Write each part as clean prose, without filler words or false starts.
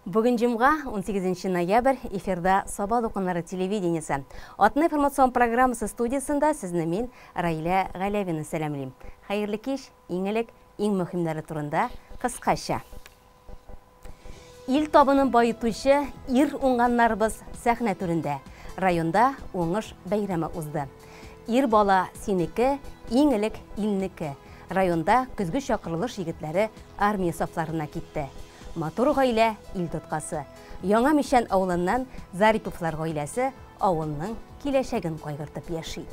Бүген җомга, 18 ноябрь, эфирда Саба дулкыннары телевидениесе. Атна информацион программасы студиясендә сезне мин, Раилә Галәвина сәламлим. Хәерле кич, иң элек, иң мөһимнәре турында кыскача. Ил табынын баетучы ир уңганнарыбыз сәхнә түрендә. Районда уңыш бәйрәме узды. Ир бала синеке, иң элек илнеке. Районда көзге чакырылыш егетләре армия сафларына китте. Матур гаилә ил тоткасы. Яңа Мичән авылыннан Зариповлар гаиләсе авылның киләчәген кайгыртып яши.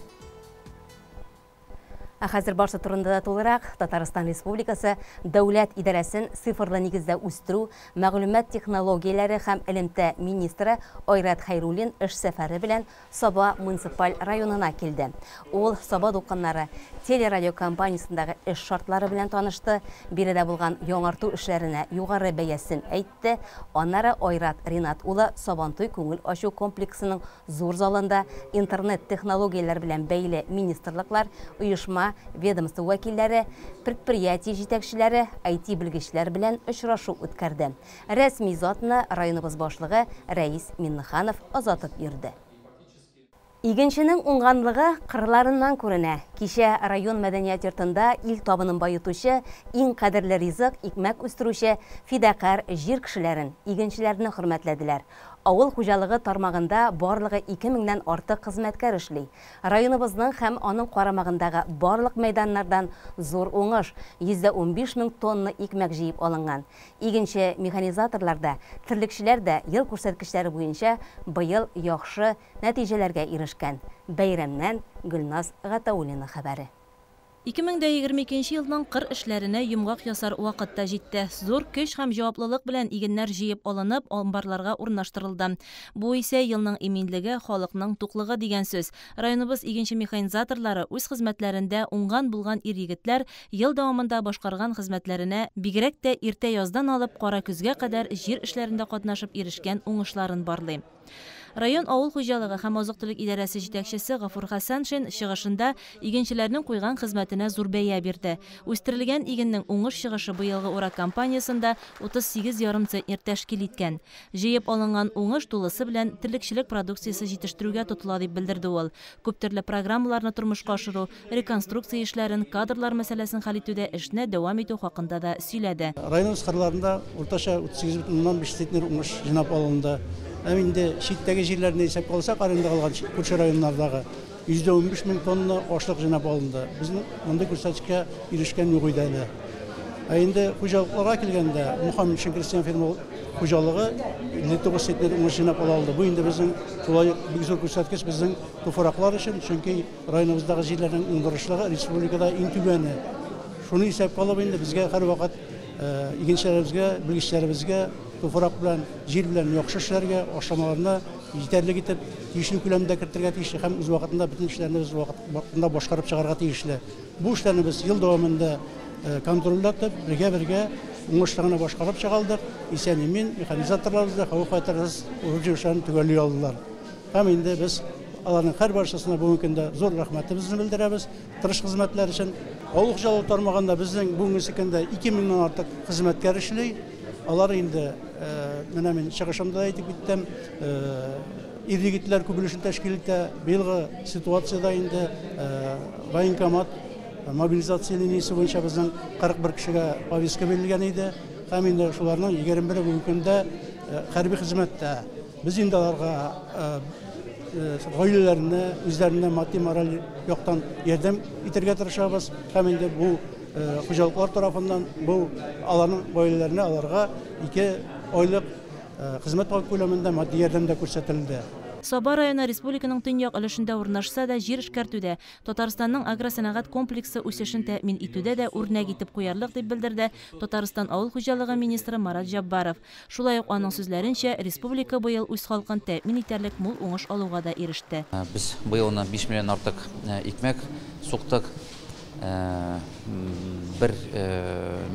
Ә хәзер барсы турында да тулырак. Татарстан Республикасы Дәүләт идарәсен цифрлы нигездә үстерү, мәгълүмат технологияләре һәм элемтә министры Айрат Хәйруллин эш сәфәре белән Саба муниципаль районына килде. Ул Саба дулкыннары телерадиокомпаниясендәге эш шартлары белән танышты, биредә булган яңарту эшләренә югары бәясен әйтте. Аннары Айрат Ринат улы Сабантуй күңел ачу комплексының зур залында интернет технологияләр белән бәйле министрлыклар, оешма, ведомство вәкилләре, предприятие җитәкчеләре, IT-белгечләр белән очрашу үткәрде. Рәсми затны районыбыз башлыгы Рәис Миннеханов озатып йөрде. Игенченең уңганлыгы кырларыннан күренә. Кичә район мәдәният йортында ил табынын баетучы, иң кадерле ризык, икмәк үстерүче фидакарь җир кешеләрен, игенчеләрне хөрмәтләделәр. Авыл хуҗалыгы тармагында барлыгы 2 меңнән артык хезмәткәр эшли. Районыбызның һәм аның карамагындагы барлык мәйданнардан зур уңыш, 115 мең тонна икмәк җыеп алынган. Игенче механизаторлар да, терлекчеләр дә ел күрсәткечләре буенча быел яхшы нәтиҗәләргә ирешкән. Бәйрәмнән Гөлназ Гатауллина хәбәре. 2022 елның кыр эшләренә йомгак ясар вакыт та җитте. Зур көч һәм җаваплылык белән игеннәр җыеп алынып, амбарларга урнаштырылды. Бу исә елның иминлеге, халыкның туклыгы дигән сүз. Районыбыз игенче механизаторлары үз хезмәтләрендә уңган булган ир-егетләр ел дәвамында башкарган хезмәтләренә, бигрәк тә иртә яздан алып кара көзгә кадәр җир эшләрендә катнашып ирешкән уңышларын барлый. Район авыл хуҗалыгы һәм азык-төлек идарәсе җитәкчесе Гафур Хәсәншин чыгышында игенчеләрнең куйган хезмәтенә зур бәя бирде. Үстерелгән игеннең уңыш чыгышы быелгы урак кампаниясендә 38,5 центнер тәшкил иткән. Җыеп алынган уңыш тулысы белән терлекчелек продукциясе җитештерүгә тотыла дип белдерде ул. Күптөрле программаларны тормышка ашыру, реконструкция эшләрен, кадрлар мәсьәләсен хәл итүдә эшне дәвам итү хакында да сөйләде. Районыбыз кырларында уртача 38,5 центнер уңыш җыйнап алынды. Һәм инде читтәге җирләрне исәпкә алсак, аренда алган күрше районнардагы 115 мең тонна ашлык җыйнап алынды. Безнең мондый күрсәткечкә ирешкән юк иде әле. Ә инде хуҗалыкларга килгәндә, Мухаммедшин крестьян фермер хуҗалыгы 59 центнер уңыш җыйнап ала алды. Бу инде безнең шулай бик зур күрсәткеч безнең туфраклар өчен, чөнки районыбыздагы җирләрнең уңдырышлыгы республикада иң түбәне. Шуны исәпкә алып инде безгә һәрвакыт игенчеләребезгә, белгечләребезгә туфрак белән, җир белән яхшы эшләргә, ашламаларны җитәрлек итеп, тиешле күләмдә кертергә тиешле һәм үз вакытында бөтен эшләрне үз вакытында башкарып чыгарга тиешле. Бу эшләрне без ел дәвамында контрольдә тотып, бергә-бергә уңышлы гына башкарып чыга алдык. Исән-имин механизаторларыбыз да хәвеф-хәтәрсез урып-җыю эшләрен төгәлли алдылар. Һәм инде без аларның һәрбарчасына бүгенге көндә зур рәхмәтебезне белдерәбез тырыш хезмәтләр өчен. Авыл хуҗалыгы тармагында безнең бүгенге көндә 2 меңнән артык хезмәткәр эшли. Алар инде, менә мин чыгышымда да әйтеп киттем, ир-егетләр күп өлешен тәшкил итә. Быелгы ситуациядә инде военкомат мобилизация линиясе буенча безнең 41 кешегә повестка бирелгән иде. Һәм инде шуларның 21-е бүгенге көндә хәрби хезмәттә. Без инде аларга гаиләләренә, үзләренә матди, мораль яктан ярдәм итәргә тырышабыз. Һәм инде бу хуҗалыклар тарафыннан бу аларның гаиләләренә аларга 2 айлык хезмәт хакы күләмендә матди ярдәм дә күрсәтелде. Саба районы республиканың төньяк өлешендә урнашса да, җир эшкәртүдә, Татарстанның агросәнәгать комплексы үсешен тәэмин итүдә дә үрнәк итеп куярлык дип белдерде Татарстан авыл хуҗалыгы министры Марат Җаббаров. Шулай ук аның сүзләренчә, республика быел үз халкын тәэмин итәрлек мул уңыш алуга да иреште. Без быел 5 миллион артык икмәк суктык. 1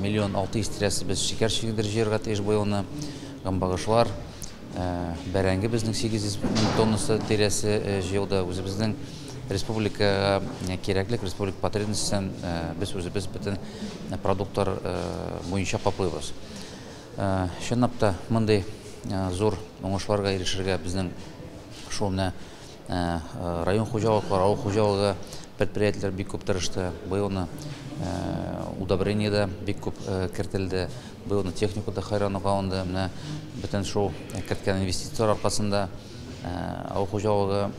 миллион 600 тирәсе без шикәр чигендер җыярга тиеш быелны. Гамбагышлар, бәрәңге безнең 800 мең тоннасы тирәсе җыелды. Үзебезнең республикага кирәклек, республика потребностен без үзебез бөтен продуктлар буенча каплыйбыз. Чынлап та мондый зур уңышларга ирешергә безнең шул менә район хуҗалыклары, авыл хуҗалыгы предприятиеләр бик күп тырышты. Быелны удобрение дә бик күп кертелде. Быелны техника да хайран калынды. Менә бөтен шул керткән инвестицияләр аркасында авыл хуҗалыгы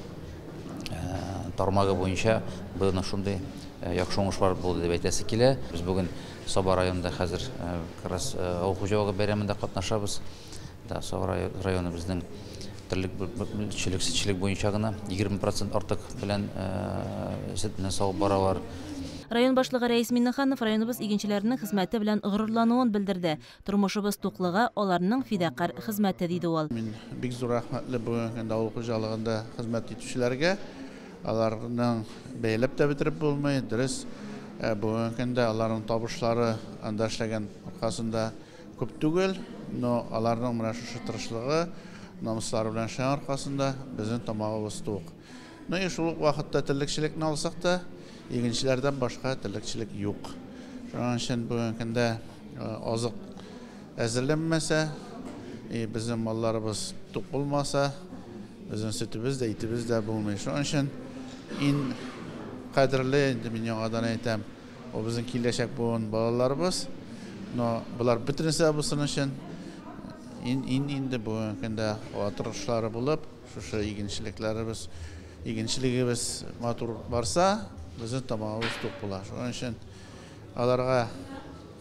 тармагы буенча быелны шундый яхшы уңышлар булды дип әйтәсе килә. Без бүген Саба районында хәзер как раз авыл хуҗалыгы бәйрәмендә катнашабыз. Да, Саба районы безнең терлек сөтчелек буенча гына 20% артык белән сөт белән савып баралар. Район башлыгы Рәис Миннеханов районыбыз игенчеләренең хезмәте белән горурлануын белдерде. Тормышыбыз туклыгы аларның фидакарь хезмәте, диде ул. Мин бик зур рәхмәтле бүгенге көндә авыл хуҗалыгында хезмәт итүчеләргә. Аларның бәяләп тә бетереп булмый. Дөрес, бүгенге көндә аларның табышлары анда эшләгән аркасында күп түгел, но аларның менә шушы тырышлыгы, намуслары белән эшләгән аркасында безнең тамагыбыз тук. Ну и шул ук вакытта терлекчелекне алсак та, игенчеләрдән башка терлекчелек юк. Шуның өчен бүгенге көндә азык әзерләнмәсә, безнең малларыбыз тук булмаса, безнең сөтебез дә, итебез дә булмый. Шуның өчен иң кадерле, инде мин яңадан әйтәм, ул безнең киләчәк буын балаларыбыз. Но болар бөтенесе дә булсын өчен иң инде бүгенге көндә тырышлары булып, шушы игенчелекләребез, игенчелегебез матур барса, безнең тамагыбыз тук була. Шуның өчен аларга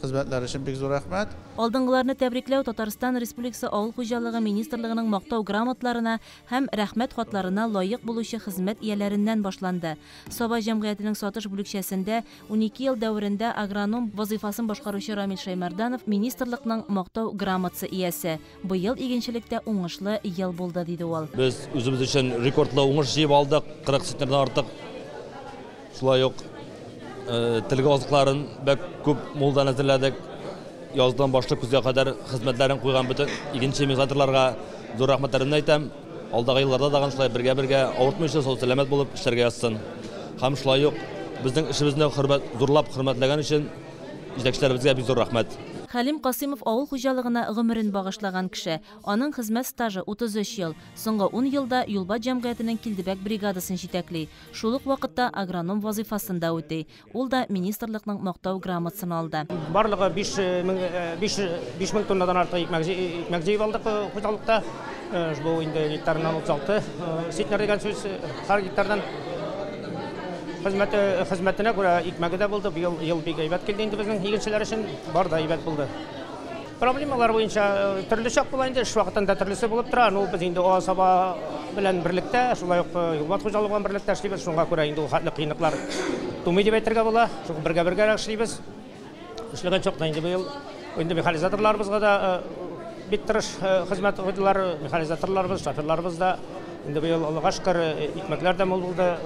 хезмәтләре өчен бик зур рәхмәт. Алдынгыларны тәбрикләү Татарстан Республикасы Авыл хуҗалыгы министрлыгының мактау грамоталарына һәм рәхмәт хатларына лаек булучы хезмәт ияләреннән башланды. Саба җәмгыятенең сатыш бүлекчәсендә 12 ел дәверендә агроном вазифасын башкаручы Рамил Шаймарданов министрлыкның мактау грамотасы иясе. Быел игенчелектә уңышлы ел булды, диде ул. Без үзебез өчен рекордлы уңыш җыеп алдык, 40 центнердан артык. Шулай ук телгә азыкларын бик күп мулдан әзерләдек. Яздан башлап көзгә кадәр хезмәтләрен куйган бөтен игенче механизаторларга зур рәхмәтләремне әйтәм. Алдагы елларда да шулай бергә-бергә авыртмыйча, сау сәламәт булып эшләргә язсын. Һәм шулай ук безнең эшебезне зурлап хөрмәтләгән өчен җитәкчеләребезгә бик зур рәхмәт. Хәлим Касыймов авыл хуҗалыгына гомерен багышлаган кеше. Аның хезмәт стажы 33 ел. Соңгы 10 елда Юлбат җәмгыятенең Килдебәк бригадасын җитәкли. Шул ук вакытта агроном вазифасын да үти. Ул да министрлыкның мактау грамотасын алды. Барлыгы 5000 тоннадан артык икмәк җыеп алдык хуҗалыкта. Бу инде гектарыннан 36 центнер дигән сүз, һәр гектардан. Хезмәтенә күрә икмәге дә булды. Быел ел бик әйбәт килде инде безнең игенчеләр өчен, бар да әйбәт булды. Проблемалар буенча төрле чак була инде, эш вакытында төрлесе булып тора. Ну, без инде Саба белән берлектә, шулай ук Юлбат хуҗалыгы белән берлектә эшлибез. Шуңа күрә инде ул хәтле кыенлыклар тумый дип әйтергә була. Шул бергә-бергә эшлибез. Эшләгән чакта инде быел инде механизаторларыбызга да бик тырыш хезмәт куйдылар. Механизаторларыбыз, шоферларыбыз да инде быел Аллага шөкер, икмәкләр дә мул булды,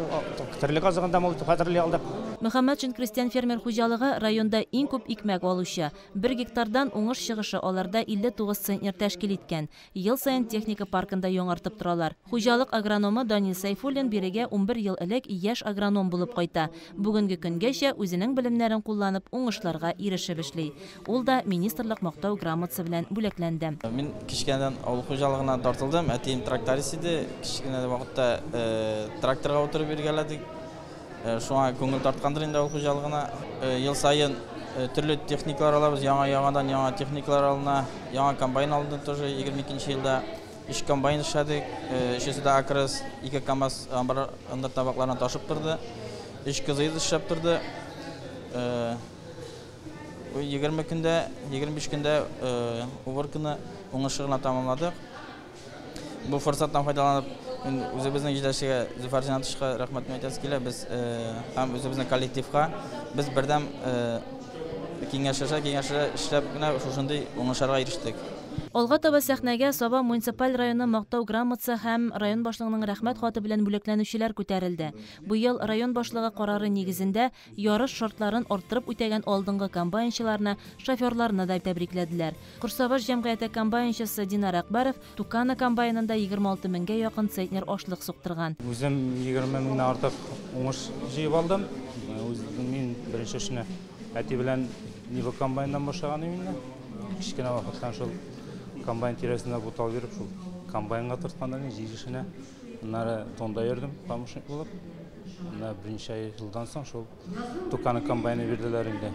терлек азыгын да мул итеп хәзерли алдык. Мөхәммәтшин крестьян фермер хуҗалыгы районда иң күп икмәк алучы. Бер гектардан уңыш чыгышы аларда 59 центнер тәшкил иткән. Ел саен техника паркында яңартып торалар. Хуҗалык агрономы Данил Сайфуллин бирегә 11 ел элек яшь агроном булып кайта. Бүгенге көнгәчә үзенең белемнәрен кулланып уңышларга ирешеп эшли. Ул да министрлык мактау грамотасы белән бүләкләнде. Мин кечкенәдән авыл хуҗалыгына тартылдым. Әтием тракторист иде. Кечкенә вакытта тракторга утырып йөргәләдек. Шуңа күңел тарткандыр инде авыл хуҗалыгына. Ел саен төрле техникалар алабыз, яңа-яңадан яңа техникалар алына. Яңа комбайн алынды тоже 22 елда. 3 комбайн эшләдек, өчесе дә Акрос, 2 КАМАЗ амбар ындыр табакларына ташып торды. 3 КЗИЗ эшләп торды. 20 көндә, 25 көндә уборканы уңышлы гына тамамладык. Бу форсаттан файдаланып, мин үзебезнең җитәкчегә Зөфәр Зиннәтовичка рәхмәтемне әйтәсе килә. Без һәм үзебезнең коллективка без бердәм киңәшләшә, киңәшләшә эшләп кенә шушындый уңышларга ирештек. Алга таба сәхнәгә Саба муниципаль районы мактау грамотасы һәм район башлыгының рәхмәт хаты белән бүләкләнүчеләр күтәрелде. Быел район башлыгы карары нигезендә ярыш шартларын арттырып үтәгән алдынгы комбайнчыларны, шоферларны да тәбрикләделәр. Корсабаш җәмгыяте комбайнчысы Динар Акбаров Тукана комбайнында 26 меңгә якын центнер ашлык суктырган. Үзем 20 меңнән артык уңыш җыеп алдым. Үзем мин беренче эшне әти белән Нива комбайннан башлаган идем инде. Кечкенә вакыттан шул Комбайн тирәсендә буталып йөреп, шул комбайнга тартканнан җир эшенә. Аннары Донда йөрдем, помощник булып. Менә берничә елдан соң шул Туканы комбайны бирделәр инде.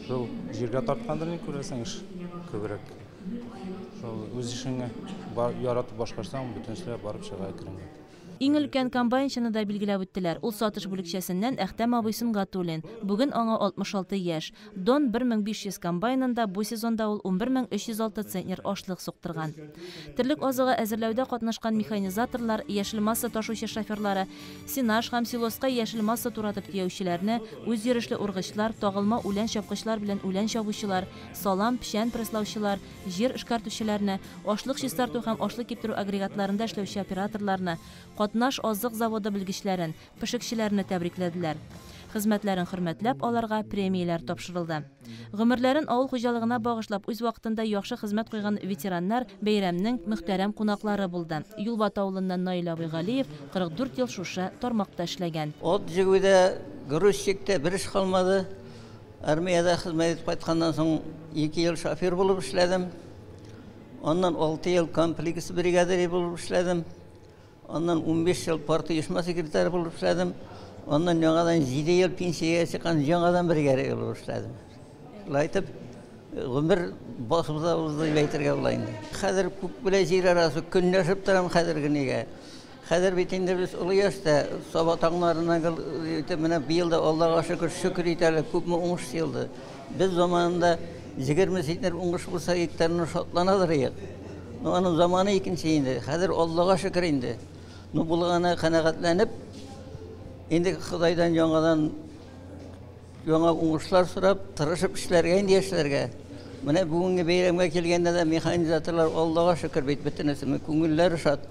Шул җиргә тарткандыр инде, күрәсең, эш күбрәк. Шул үз эшеңне яратып башкарсаң, бөтенесе барып чыга әкренләп. Иң өлкән комбайнчыны да билгеләп үттеләр. Ул Сатыш бүлекчәсеннән Әхтәм абый Сөнгатуллин. Бүген аңа 66 яшь. Дон 1500 комбайнында бу сезонда ул 11306 центнер ашлык суктырган. Терлек азыгы әзерләүдә катнашкан механизаторлар, яшел масса ташучы шоферлары, сенаж һәм силоска яшел масса туратып төяүчеләрне, үзйөрешле ургычлар, тагылма үлән чапкычлар белән үлән чабучылар, салам, печән пресслаучылар, җир эшкәртүчеләрне, ашлык чистарту һәм ашлык киптерү агрегатларында эшләүче операторларны, катнаш азык заводы белгечләрен, пешекчеләрне тәбрикләделәр. Хезмәтләрен хөрмәтләп, аларга премияләр тапшырылды. Гомерләрен авыл хуҗалыгына багышлап, үз вакытында яхшы хезмәт куйган ветераннар бәйрәмнең мөхтәрәм кунаклары булды. Юлбат авылыннан Наил абый Галиев 44 ел шушы тармакта эшләгән. Ат җигүдә, грузчиктә бер эш калмады. Армиядә хезмәт итеп кайтканнан соң 2 ел шофер булып эшләдем. Аннан 6 ел комплекс бригадиры булып эшләдем. Аннан 15 ел партия оешма секретаре булып эшләдем. Аннан яңадан 7 ел пенсиягә чыккан яңадан бригадир булып эшләдем. Шулай итеп, гомер басуда узды дип әйтергә була инде. Хәзер күп белә җир арасы көнләшеп торам хәзерге нигә. Хәзер бит инде без олы яшьтә, саба таңнарына гел итеп менә быел да Аллага шөкер, шөкер итәлек, күпме уңыш җыелды. Без заманында 20 центнер уңыш булса гектарына шатланадыр идек. Ну, аның заманы икенче инде. Хәзер Аллага шөкер инде. Ну, булганы канәгатьләнеп, инде Ходайдан яңадан яңа уңышлар сорап, тырышып эшләргә инде яшьләргә. Менә бүгенге бәйрәмгә килгәндә дә механизаторлар Аллага шөкер бит бөтенесе, күңелләре шат.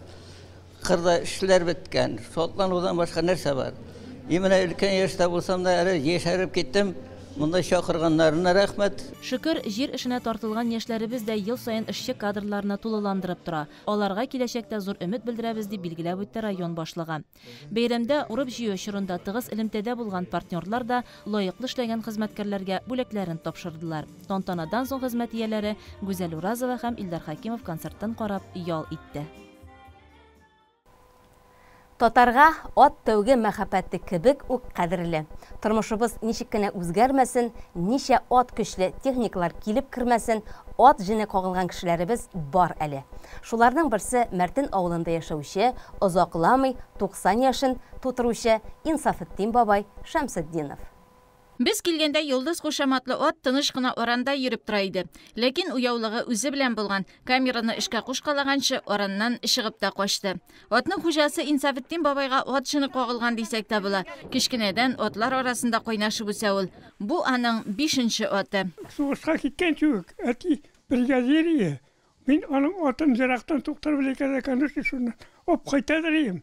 Кырда эшләр беткән, шатланудан башка нәрсә бар? И менә өлкән яшьтә булсам да, әле яшәреп киттем. Монда чакырганнарына рәхмәт. Шөкер, җир эшенә тартылган яшьләребез дә ел саен эшче кадрларны тулыландырып тора. Аларга киләчәктә зур өмет белдерәбез, дип билгеләп үтте район башлыгы. Бәйрәмдә урып-җыю чорында тыгыз элемтәдә булган партнерлар да лаеклы эшләгән хезмәткәрләргә бүләкләрен тапшырдылар. Тантанадан соң хезмәт ияләре Гүзәл Уразова һәм Илдар Хәкимов концерттан карап ял итте. Татарга ат тәүге мәхәббәте кебек үк кадерле. Тормышыбыз ничек кенә үзгәрмәсен, ничә ат көчле техникалар килеп кермәсен, ат җене кагылган кешеләребез бар әле. Шуларның берсе Мәртен авылында яшәүче, озакламый 90 яшен тутыручы Инсафетдин бабай Шәмсетдинов. Без килгәндә Йолдыз кушаматлы ат тыныч кына аранда йөреп тора иде. Ләкин уяулыгы үзе белән булган, камераны эшкә кушкалаганчы араннан чыгып та качты. Атның хуҗасы Инсафетдин бабайга ат җене кагылган дисәк тә була. Кечкенәдән атлар арасында кайнашып үсә ул. Бу аның 5-нче аты. Сугышка киткәнче үк әти бригадир иде. Мин аның атын ерактан туктар белән кадәр конечно шуннан алып кайтадыр идем.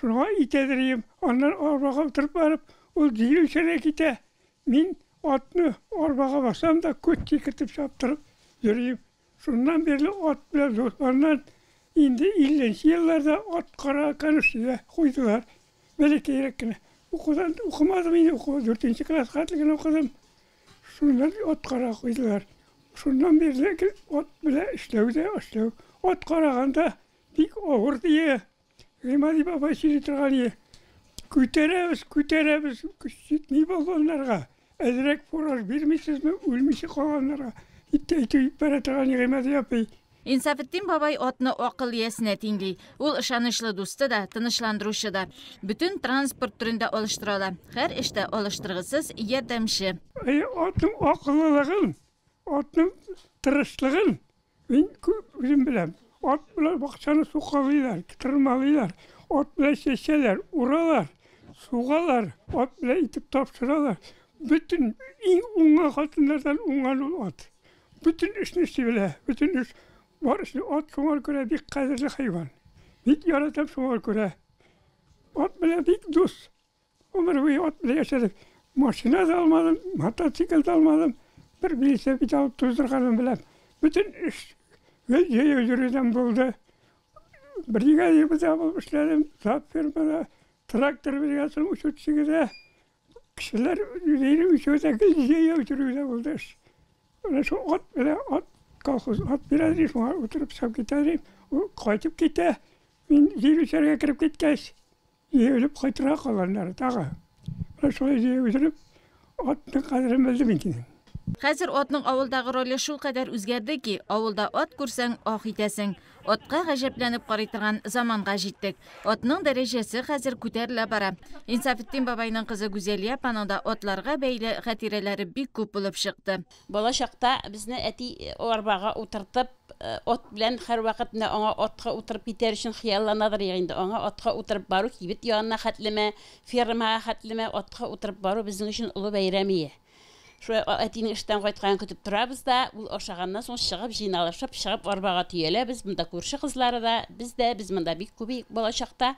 Шуңа итәдер идем. Аннан арбага утырып барып, ул җиңелчәрәк китә. Мин атны арбага басам да күт кикертеп чаптырып йөрим. Шуннан бирле ат белән дус. Аннан инде 50 елларда ат кара конюшня куйдылар. Бәләкәйрәк кенә. Укудан укымадым инде, уку 4 класска хәтле генә укыдым. Шуннан ат кара куйдылар. Шуннан бирле ат белән эшләү дә эшләү. Ат караганда бик авыр дие. Гыймади бабай сөйли торган иде. Күтәрәбез, күтәрәбез, җитми баллоннарга. Әзрәк фураж бирмисезме, үлмичә калганнарга. Итте әйтеп бара торган Гыймади апай. Инсафетдин бабай атны акыл иясенә тиңли. Ул ышанычлы дусты да, тынычландыручы да. Бөтен транспорт төрендә алыштыра ала. Һәр эштә алыштыргысыз ярдәмче. Атның акыллылыгын, атның тырышлыгын мин үзем беләм. Ат белән бакчаны сукалыйлар, тырмалыйлар, ат белән чәчәләр, уралар, сугалар, ат белән итеп тапшыралар. Бөтен иң уңган хатыннардан уңган ул ат. Бөтен эшне эшли белә, бөтен эш бар эшне ат шуңа күрә бик кадерле хайван. Бик яратам шуңа күрә. Ат белән бик дус. Гомер буе ат белән яшәдек. Машина да алмадым, мотоцикл да алмадым. Бер велосипед алып туздырганым белән. Бөтен эш гел җәяү йөрүдән булды. Бригадирда булып эшләдем, зат фермада, трактор бригадасының учетчигы. Кешеләр үзләре учетта гел җәяү йөрүдә булды эш. Менә шул ат белән ат Колхоз ат бирә ди, шуңа утырып чыгып китә ди. Ул кайтып китә. Мин җир кереп киткәч, җәяүләп кайтырга калганнар тагы. Менә шулай җәяү йөреп, атның кадерен белдем инде. Хәзер атның авылдагы роле шулкадәр үзгәрде ки, авылда ат күрсәң, ах итәсең. Атка гаҗәпләнеп карый торган заманга җиттек. Атның дәрәҗәсе хәзер күтәрелә бара. Инсафетдин бабайның кызы Гүзәлия апаның да атларга бәйле хатирәләре бик күп булып чыкты. Бала чакта безне әти арбага утыртып, ат белән һәрвакыт менә аңа атка утырып китәр өчен хыялланадыр инде. Аңа атка утырып бару кибет янына хәтлеме, фермага хәтлеме атка утырып бару безнең өчен олы бәйрәм ие. Шулай әтинең эштән кайтканын көтеп торабыз да, ул ашаганнан соң чыгып җыйналышып, чыгып арбага төяләбез. Монда күрше кызлары да, без дә, без монда бик күп бала чакта.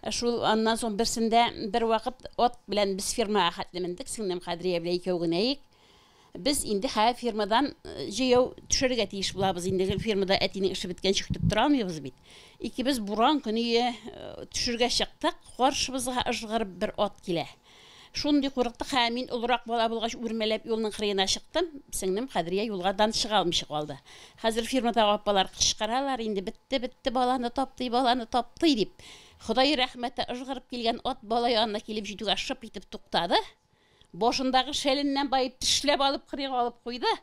Шул аннан соң берсендә бер вакыт ат белән без фермага хәтле мендек, сеңлем Кадрия белән икәү генә идек. Без инде хә фермадан җәяү төшәргә тиеш булабыз. Инде фермада әтинең эше беткәнче көтеп тора алмыйбыз бит. Икебез буран көне төшергә чыктык, каршыбызга ыжгырып бер ат килә. Шундый курыктык, һәм мин олырак бала булгач үрмәләп юлның кырыена чыктым. Сеңлем Кадрия юлгадан чыга алмыйча калды. Хәзер фермадагы апалар кычкыралар, инде бетте, бетте, баланы тапты, баланы тапты дип. Ходай рәхмәте ыжгырып килгән ат бала янына килеп җитүгә шып итеп туктады. Башындагы шәленнән баеп тешләп алып кырыйга алып куйды.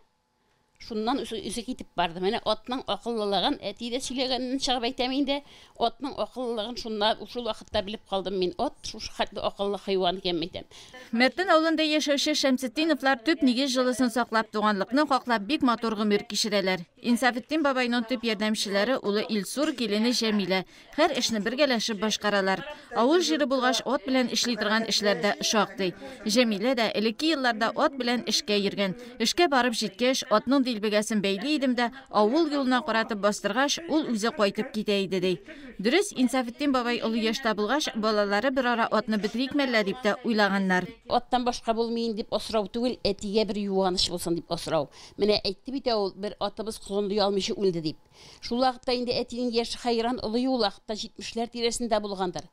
Шуннан үзе китеп барды. Менә атның акыллылыгын әти дә сөйләгәнен чыгып әйтәм инде. Атның акыллылыгын шуннан шул вакытта белеп калдым мин. Ат шушы хәтле акыллы хайван икән әйтәм. Мәртен авылында яшәүче Шәмсетдиновлар төп нигез җылысын саклап, туганлыкны хаклап бик матур гомер кичерәләр. Инсафетдин бабайның төп ярдәмчеләре улы Илсур, килене Җәмилә. Һәр эшне бергәләшеп башкаралар. Авыл җире булгач, ат белән эшли торган эшләр дә шактый. Җәмилә дә элекке елларда ат белән эшкә йөргән. Эшкә барып җиткәч, атның дилбегәсен бәйли идем дә, авыл юлына каратып бастыргач, ул үзе кайтып китә иде ди. Дөрес, Инсафетдин бабай олы яшьтә булгач, балалары бер ара атны бетерик мәллә дип тә уйлаганнар. Аттан башка булмыйм дип асрау түгел, әтигә бер юаныч булсын дип асрау. Менә әйтте бит ул, бер атыбыз колынлый алмыйча үлде дип. Шул вакытта инде әтинең яше хәйран олы юл вакытта 70-ләр тирәсендә булгандыр.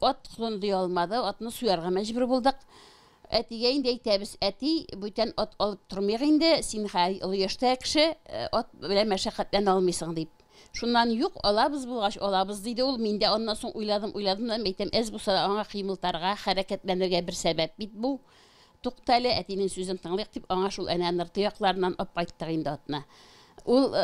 Ат колынлый алмады, атны суярга мәҗбүр булдык. Әтигә инде әйтәбез, әти, бүтән ат алып тормыйк инде, син хәй олы яшьтә кеше, ат белән мәшәкатьләнә алмыйсың дип. Шуннан юк, алабыз булгач, алабыз диде ул. Мин дә аннан соң уйладым, уйладым да әйтәм, әз булса да аңа кыймылтарга, хәрәкәтләнергә бер сәбәп бит бу. Туктале, әтинең сүзен тыңлыйк дип, аңа шул әнә нырты якларыннан алып кайттык инде атны. Ул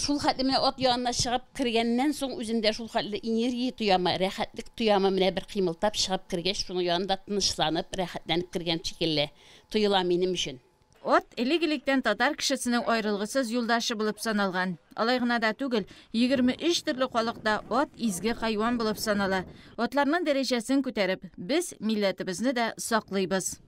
шул хәтле менә ат янына чыгып кергәннән соң үзендә шул хәтле энергия тоямы, рәхәтлек тоямы, менә бер кыймылтап чыгып кергәч, шуның янында тынычланып, рәхәтләнеп кергән шикелле тоела минем өчен. Ат элек-электән татар кешесенең аерылгысыз юлдашы булып саналган. Алай гына да түгел, 23 төрле халыкта ат изге хайван булып санала. Атларның дәрәҗәсен күтәреп, без милләтебезне дә саклыйбыз.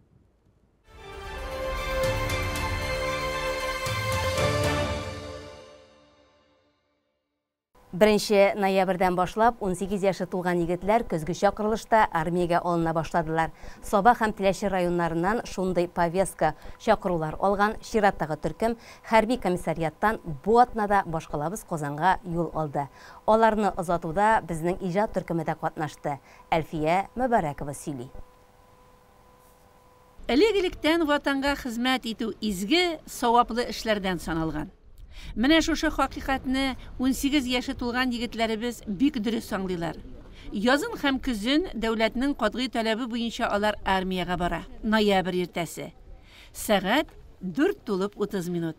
Беренче ноябрьдән башлап 18 яше тулган егетләр көзге чакырылышта армиягә алына башладылар. Саба һәм Теләче районнарыннан шундый повестка чакырулар алган чираттагы төркем хәрби комиссариаттан бу атнада башкалабыз Казанга юл алды. Аларны озатуда безнең иҗат төркеме дә катнашты. Әлфия Мөбарәкова сөйли. Элек-электән ватанга хезмәт итү изге, саваплы эшләрдән саналган. Менә шушы хакыйкатьне 18 яше тулган егетләребез бик дөрес аңлыйлар. Язын һәм көзен дәүләтнең катгый таләбе буенча алар армиягә бара. Ноябрь иртәсе. Сәгать 4:30 минут.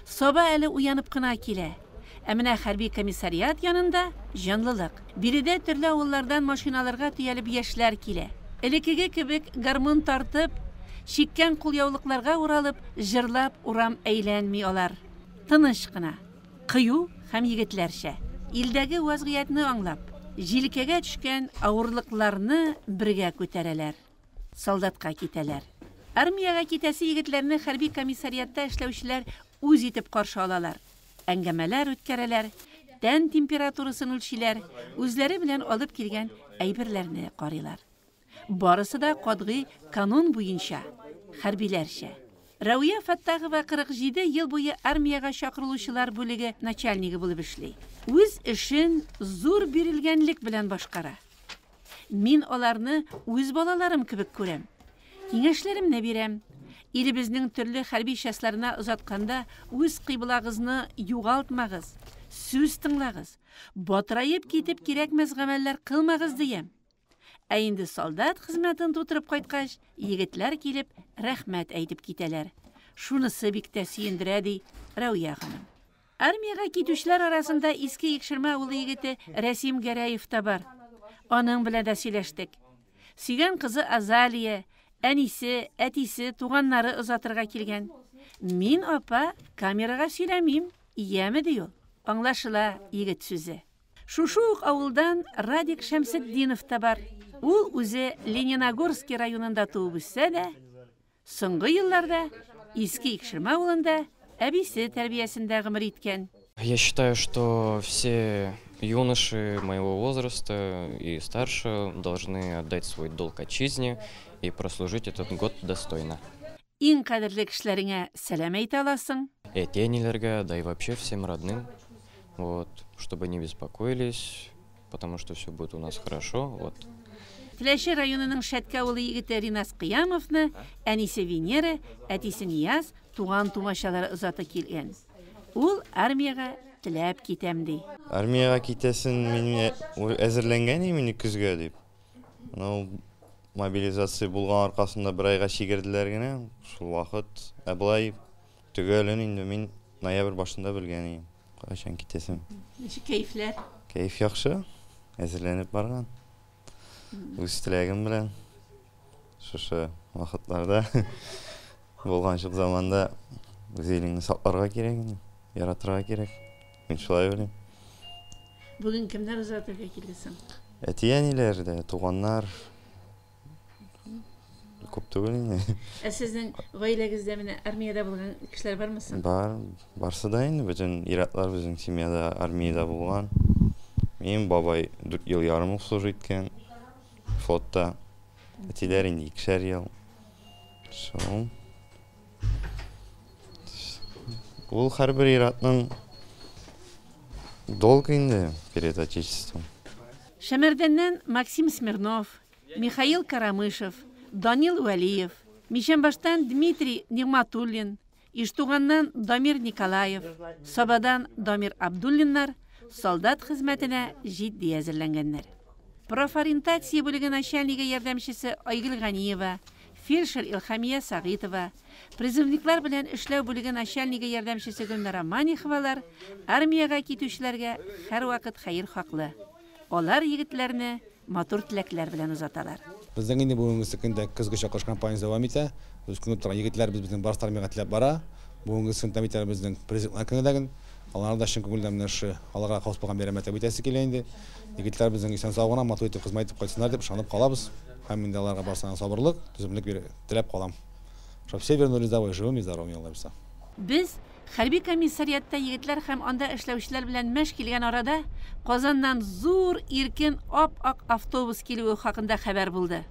Саба әле уянып кына килә. Ә менә хәрби комиссариат янында җанлылык. Биредә төрле авыллардан машиналарга төялеп яшьләр килә. Элеккеге кебек гармун тартып, чиккән кулъяулыкларга уралып, җырлап урам әйләнми алар. Тыныч кына, кыю һәм егетләрчә. Илдәге вазгыятьне аңлап, җилкәгә төшкән авырлыкларны бергә күтәрәләр. Солдатка китәләр. Армиягә китәсе егетләрне хәрби комиссариатта эшләүчеләр үз итеп каршы алалар. Әңгәмәләр үткәрәләр, тән температурасын үлчиләр, үзләре белән алып килгән әйберләрне карыйлар. Барысы да катгый канун буенча, хәрбиләрчә. Рәвия Фәттахова 47 ел буе армиягә чакырылучылар бүлеге начальнигы булып эшли. Үз эшен зур бирелгәнлек белән башкара. Мин аларны үз балаларым кебек күрәм. Киңәшләремне бирәм. Илебезнең төрле хәрби частьларына озатканда үз кыйблагызны югалтмагыз, сүз тыңлагыз, батыраеп китеп кирәкмәс гамәлләр кылмагыз диям. Ә инде солдат хезмәтен тутырып кайткач, егетләр килеп рәхмәт әйтеп китәләр. Шунысы бик тә сөендерә, ди Рәүя ханым. Армиягә китүчеләр арасында Иске Икшермә авылы егете Рәсим Гәрәев та бар. Аның белән дә сөйләштек. Сөйгән кызы Азалия, әнисе, әтисе, туганнары озатырга килгән. Мин, апа, камерага сөйләмим, яме, ди ул. Аңлашыла егет сүзе. Шушы ук авылдан Радик Шәмсетдинов та бар. Ул үзе Лениногорский районында туып үссә дә, соңгы елларда Иске Икшермә авылында әбисе тәрбиясендә гомер иткән. Я считаю, что все юноши моего возраста и старше должны отдать свой долг отчизне и прослужить этот год достойно. Иң кадерле кешеләреңә сәлам әйтә аласың. Әти-әниләргә, да и вообще всем родным, вот, чтобы не беспокоились, потому что все будет у нас хорошо, вот. Теләче районының Шәтке авылы егете Ринас Кыямовны әнисе Венера, әтисе Нияз, туган-тумачалары озата килгән. Ул армиягә теләп китәм, ди. Армиягә китәсен мин әзерләнгән идем инде көзгә дип. Ну, мобилизация булган аркасында бер айга чигерделәр генә, шул вакыт. Ә болай төгәлен инде мин ноябрь башында белгән идем, кайчан китәсен. Ничек кәефләр? Кәеф яхшы, әзерләнеп барган. Үз теләгем белән. Шушы вакытларда булганчык заманда үз илеңне сакларга кирәк инде, яратырга кирәк. Мин шулай уйлыйм. Бүген кемнәр озатырга килде соң? Әти-әниләр дә, туганнар күп түгел инде. Ә сезнең гаиләгездә менә армиядә булган кешеләр бармы соң? Бар, барсы да инде, бөтен ир-атлар безнең семьяда армиядә булган. Минем бабай 4 ел ярым ук служить иткән флотта. Әтиләр инде икешәр ел. Шул. Ул һәрбер ир-атның долг инде перед Отечеством. Шәмәрдәннән Максим Смирнов, Михаил Карамышев, Данил Вәлиев, Мичәнбаштан Дмитрий Нигъматуллин, Иштуганнан Дамир Николаев, Сабадан Дамир Абдуллиннар солдат хезмәтенә җитди әзерләнгәннәр. Профориентация бүлеге начальнигы ярдәмчесе Айгөл Ганиева, фельдшер Илһамия Сәгыйтова, призывниклар белән эшләү бүлеге начальнигы ярдәмчесе Гөлнара Маниховалар армиягә китүчеләргә һәрвакыт хәер-хаклы. Алар егетләрне матур теләкләр белән озаталар. Безнең инде бүгенгесе көндә көзге чакырыш кампаниясе дәвам итә. Без күреп торган егетләребез безнең барысы армиягә теләп бара. Бүгенгесе көндә бит әле безнең призывниклар көне дә. Аларны да чын күңелдән менә шушы аларга хас булган бәйрәмгә тәбрик итәсе килә инде. Егетләр безнең исән-сау гына, матур итеп хезмәт итеп кайтсыннар дип ышанып калабыз. Һәм инде аларга барысына сабырлык, түземлек теләп калам. Чтоб все вернулись домой живыми и здоровыми, Алла бирса. Без хәрби комиссариатта егетләр һәм анда эшләүчеләр белән мәш килгән арада, Казаннан зур, иркен, ап-ак автобус килүе хакында хәбәр булды.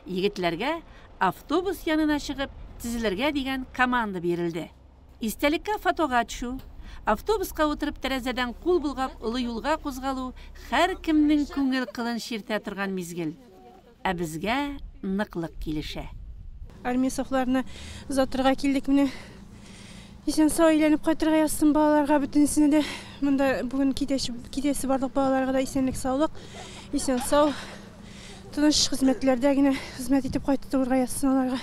Егетләргә автобус янына чыгып тезелергә дигән команда бирелде. Истәлеккә фотога төшү, автобуска утырып тәрәзәдән кул болгап олы юлга кузгалу һәркемнең күңел кылын чиртә торган мизгел. Ә безгә ныклык килешә. Армия сафларына озатырга килдек менә. Исән-сау әйләнеп кайтырга язсын балаларга бөтенесенә дә. Монда бүген китәсе, китәсе барлык балаларга да исәнлек-саулык, исән-сау, тыныч хезмәтләрдә генә хезмәт итеп кайтырга язсын аларга.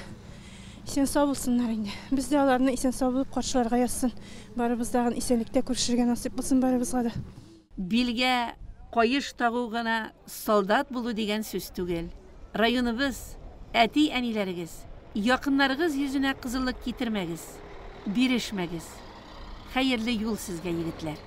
Исән-сау булсыннар инде. Без дә аларны исән-сау булып каршыларга язсын. Барыбыз тагын исәнлектә күрешергә насыйп булсын барыбызга да. Билгә каеш тагу гына солдат булу дигән сүз түгел. Районыбыз, әти-әниләрегез, якыннарыгыз йөзенә кызыллык китермәгез, бирешмәгез. Хәерле юл сезгә, егетләр!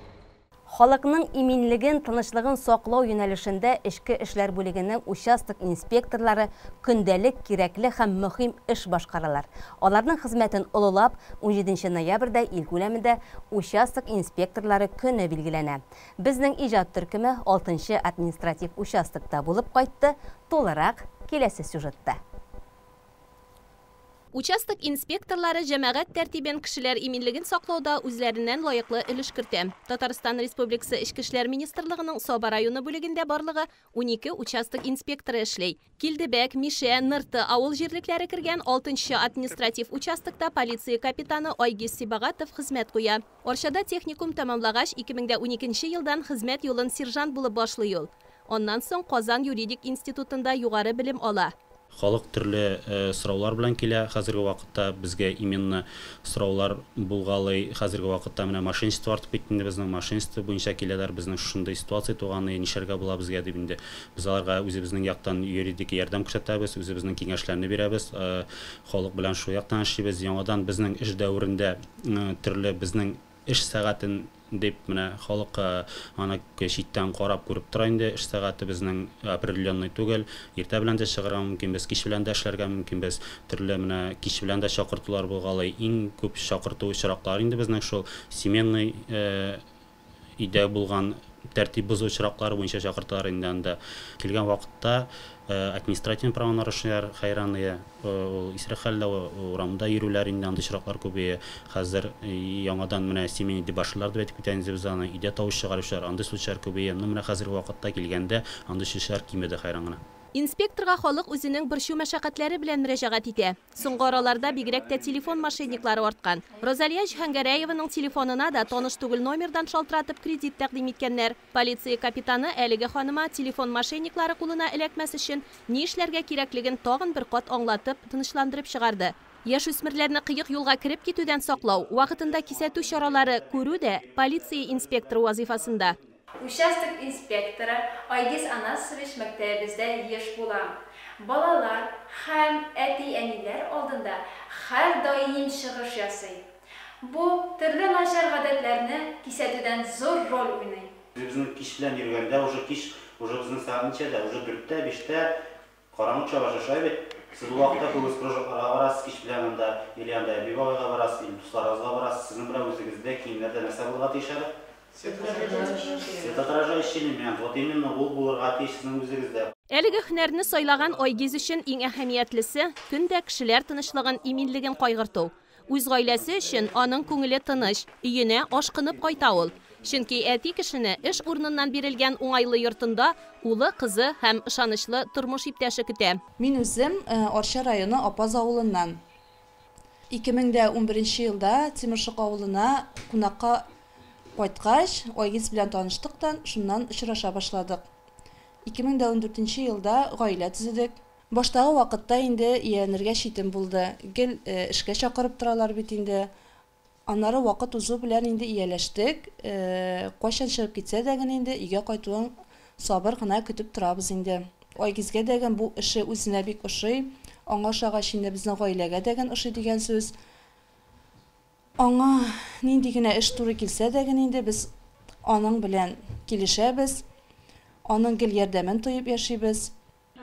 Халыкның иминлеген, тынычлыгын саклау юнәлешендә эчке эшләр бүлегенең участок инспекторлары көндәлек кирәкле һәм мөһим эш башкаралар. Аларның хезмәтен олылап, унҗиденче ноябрьдә ил күләмендә Участок инспекторлары көне билгеләнә. Безнең иҗат төркеме алтынчы административ участокта булып кайтты, тулырак, киләсе сюжетта. Участок инспекторлары җәмәгать тәртибен, кешеләр иминлеген саклауда үзләреннән лаеклы өлеш кертә. Татарстан Республикасы Эчке эшләр министрлыгының Саба районы бүлегендә барлыгы 12 участок инспекторы эшли. Килдебәк, Мишә, Нырты авыл җирлекләре кергән 6 нчы административ участокта полиция капитаны Айгиз Сибагатов хезмәт куя. Арчада техникум тәмамлагач, 2012 нче елдан хезмәт юлын сержант булып башлый ул. Аннан соң Казан юридик институтында югары белем ала. Халык төрле сораулар белән килә. Хәзерге вакытта безгә именно сораулар булгалый. Хәзерге вакытта менә мошенничество артып китте инде безнең. Мошенничество буенча киләләр. Безнең шушындый ситуация туган, нишләргә була безгә дип инде. Без аларга үзебезнең яктан юридик ярдәм күрсәтәбез, үзебезнең киңәшләрне бирәбез. Халык белән шул яктан эшлибез. Яңадан безнең эш дәверендә төрле безнең эш сәгатен дип менә халык аны читтән карап күреп тора инде, эш сәгате безнең определенный түгел, иртә белән дә чыгарга мөмкинбез, кич белән дә эшләргә мөмкинбез, төрле менә кич белән дә чакыртулар булгалый. Иң күп чакырту очраклары инде безнең шул семейный өйдә булган тәртип бозу очраклары буенча чакырталар инде. Анда килгән вакытта административный правонарушениеләр хәйраные, ул исерек хәлдә урамда йөрүләр инде, андый очраклар күбәя. Хәзер яңадан менә семейный дебоширлар дип әйтеп китә без аны, өйдә тавыш чыгаручылар, андый случайлар күбәя. Ну менә хәзерге вакытта килгәндә андый случайлар кимеде хәйран гына. Инспекторга халык үзенең борчу мәшәкатьләре белән мөрәҗәгать итә. Соңгы араларда бигрәк тә телефон мошенниклары арткан. Розалия Җиһангәрәеваның телефонына да таныш түгел номердан шалтыратып кредит тәкъдим иткәннәр. Полиция капитаны әлеге ханыма телефон мошенниклары кулына эләкмәс өчен ни эшләргә кирәклеген тагын бер кат аңлатып, тынычландырып чыгарды. Яшүсмерләрне кыек юлга кереп китүдән саклау, вакытында кисәтү чаралары күрү дә полиция инспекторы вазифасында. Участок инспекторы Айгиз Анасович мәктәбебездә еш була. Балалар һәм әти-әниләр алдында һәрдаим чыгыш ясый. Бу төрле начар гадәтләрне кисәтүдән зур роль уйный. Безнең кич белән йөргәндә уже кич, уже безнең сәгать ничәдә? Уже 4тә, 5тә караңгы төшә башлый, шулай бит? Сез ул вакытта күбегез кружокларга барасыз, кич белән анда, или анда әби-бабайга барасыз, или дусларыгызга барасыз. Сезнең белән үзегездә киемнәрдә нәрсә булырга тиеш әле? Светоотражающий элемент. Вот именно ул булырга тиеш сезнең үзегездә. Әлеге һөнәрне сайлаган Айгиз өчен иң әһәмиятлесе көндә кешеләр тынычлыгын, иминлеген кайгырту. Үз гаиләсе өчен аның күңеле тыныч, өенә ашкынып кайта ул. Чөнки әти кешене эш урыныннан бирелгән уңайлы йортында улы, кызы һәм ышанычлы тормыш иптәше көтә. Мин үзем Арча районы Апаз авылыннан. 2011 елда Тимершык авылына кунакка кайткач, Айгиз белән таныштык та, шуннан очраша башладык. 2014 елда гаилә төзедек. Баштагы вакытта инде ияләнергә читен булды. Гел эшкә чакырып торалар бит инде. Аннары вакыт узу белән инде ияләштек. Кайчан чыгып китсә дә генә инде өйгә кайтуын сабыр гына көтеп торабыз инде. Айгизгә дә бу эше үзенә бик ошый. Аңа ошагач инде безнең гаиләгә дә ошый дигән сүз. Аңа нинди генә эш туры килсә дә генә инде без аның белән килешәбез. Аның гел ярдәмен тоеп яшибез.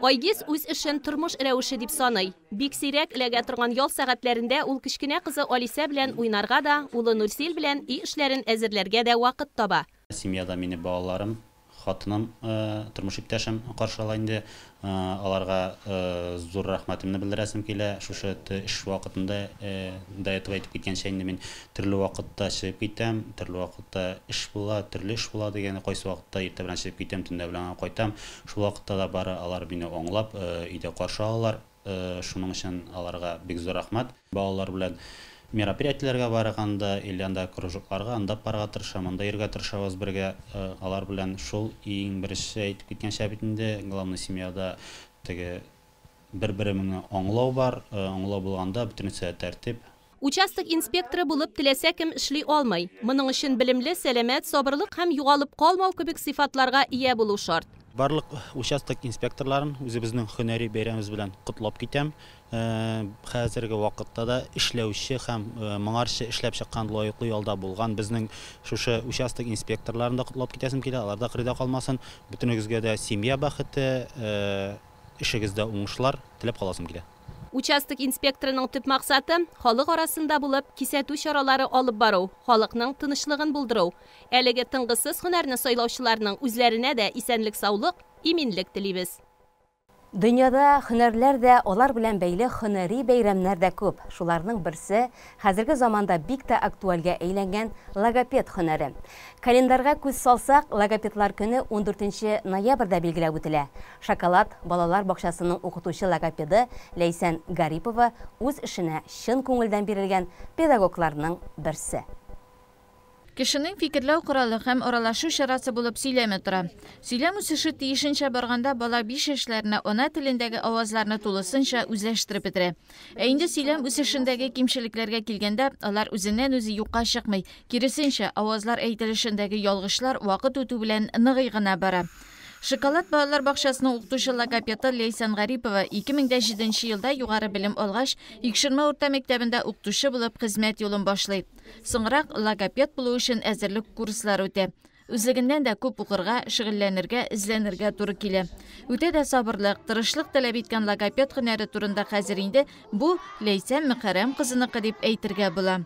Айгиз үз эшен тормыш рәвеше дип саный. Бик сирәк эләгә торган ял сәгатьләрендә ул кечкенә кызы Алисә белән уйнарга да, улы Нурсил белән өй эшләрен әзерләргә дә вакыт таба. Семьяда мине балаларым, хатыным, тормыш иптәшем каршы ала инде. Аларга зур рәхмәтемне белдерәсем килә. Шушы эш вакытында до этого әйтеп киткәнчә инде мин төрле вакытта чыгып китәм, төрле вакытта эш була, төрле эш була дигән, кайсы вакытта иртә белән чыгып китәм, төнлә белән кайтам. Шул вакытта да бары алар мине аңлап, өйдә каршы алалар. Шуның өчен аларга бик зур рәхмәт. Балалар белән мероприятиеләргә барганда или анда кружокларга, анда барырга тырышам, анда йөрергә тырышабыз бергә. Алар белән шул иң беренче әйтеп киткәнчә бит инде, главный семьяда теге бер-береңне аңлау бар, аңлау булганда бөтенесе тәртип. Участок инспекторы булып теләсә кем эшли алмый. Моның өчен белемле, сәламәт, сабырлык һәм югалып калмау кебек сыйфатларга ия булу шарт. Барлык участок инспекторларын үзебезнең һөнәри бәйрәмебез белән котлап китәм. Хәзерге вакытта да эшләүче һәм моңарчы эшләп чыккан лаеклы ялда булган безнең шушы участок инспекторларын да котлап китәсем килә, алар да кырыйда калмасын. Бөтенегезгә дә семья бәхете, эшегездә уңышлар теләп каласым килә. Участок инспекторының төп максаты халык арасында булып кисәтү чаралары алып бару, халыкның тынычлыгын булдыру. Әлеге тынгысыз һөнәрне сайлаучыларның үзләренә дә исәнлек-саулык, иминлек телибез. Дөньяда һөнәрләр дә, алар белән бәйле һөнәри бәйрәмнәр дә күп. Шуларның берсе, хәзерге заманда бик тә актуальгә әйләнгән логопед һөнәре. Календарьга күз салсак, логопедлар көне 14 ноябрьдә билгеләп үтелә. Шоколад балалар бакчасының укытучы логопеды Ләйсән Гарипова үз эшенә чын күңелдән бирелгән педагогларның берсе. Кешенең фикерләү коралы һәм аралашу чарасы булып сөйләме тора. Сөйләм үсеше тиешенчә барганда бала 5 яшьләренә ана телендәге авазларны тулысынча үзләштереп бетерә. Ә инде сөйләм үсешендәге кимчелекләргә килгәндә, алар үзеннән-үзе юкка чыкмый. Киресенчә, авазлар әйтелешендәге ялгышлар вакыт үтү белән ныгый гына бара. Шоколад балалар бакчасының укытучы логопеды Ләйсән Гарипова 2007 елда югары белем алгач, Икшермә урта мәктәбендә укытучы булып хезмәт юлын башлый. Соңрак логопед булу өчен әзерлек курслары үтә. Үзлегеннән дә күп укырга, шөгыльләнергә, эзләнергә туры килә. Үтә дә сабырлык, тырышлык таләп иткән логопед һөнәре турында хәзер инде бу Ләйсән Мөхәррәм кызыныкы дип әйтергә була.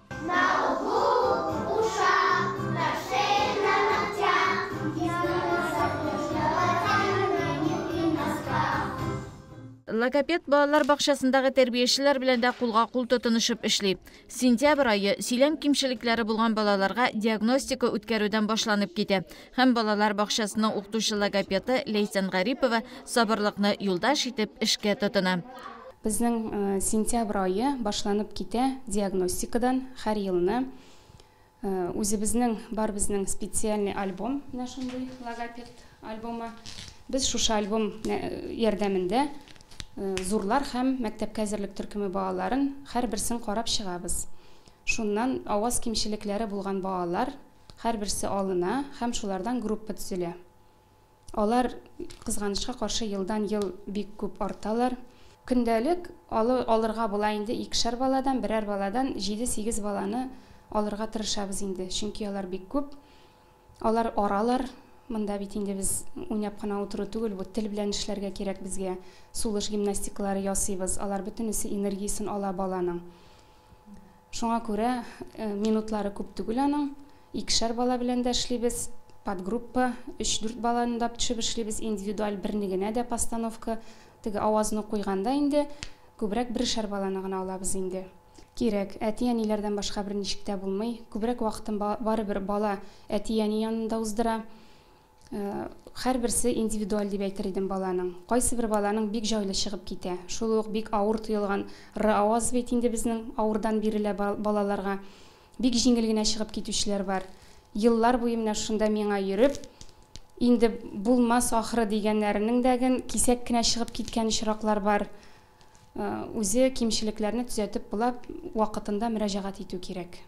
Логопед балалар бакчасындагы тәрбиячеләр белән дә кулга-кул тотынышып эшли. Сентябрь ае сөйләм кимчелекләре булган балаларга диагностика үткәрүдән башланып китә. Һәм балалар бакчасының укытучы логопеды Ләйсән Гарипова сабырлыкны юлдаш итеп эшкә тотына. Безнең сентябрь ае башланып китә диагностикадан һәр елны. Үзебезнең бар безнең специальный альбом, менә шундый логопед альбомы. Без шушы альбом ярдәмендә зурлар һәм мәктәпкә әзерлек төркеме балаларын һәрберсен карап чыгабыз. Шуннан аваз кимчелекләре булган балалар һәрберсе алына һәм шулардан группа төзелә. Алар, кызганычка каршы, елдан-ел бик күп арталар. Көндәлек алырга була инде икешәр баладан, берәр баладан 7-8 баланы алырга тырышабыз инде, чөнки алар бик күп. Алар аралар. Монда бит инде без уйнап кына утыру түгел, бу тел белән эшләргә кирәк безгә. Сулыш гимнастикалары ясыйбыз, алар бөтенесе энергиясен ала баланың. Шуңа күрә минутлары күп түгел аның. Икешәр бала белән дә эшлибез, подгруппа, 3-4 баланы да төшеп эшлибез, индивидуаль берне генә дә постановка, теге авазны куйганда инде күбрәк берешәр баланы гына алабыз инде. Кирәк, әти-әниләрдән башка берничек тә булмый. Күбрәк вакытын барыбер бала әти-әни янында уздыра. Һәрберсе индивидуаль дип әйтер идем баланың. Кайсы бер баланың бик җайлы чыгып китә. Шул ук бик авыр тоелган р аваз бит инде безнең авырдан бирелә балаларга. Бик җиңел генә чыгып китүчеләр бар. Еллар буе менә шунда миңа йөреп, инде булмас ахыры дигәннәренең дә кисәк кенә чыгып киткән очраклар бар. Үзе кимчелекләрне төзәтеп була, вакытында мөрәҗәгать итү кирәк.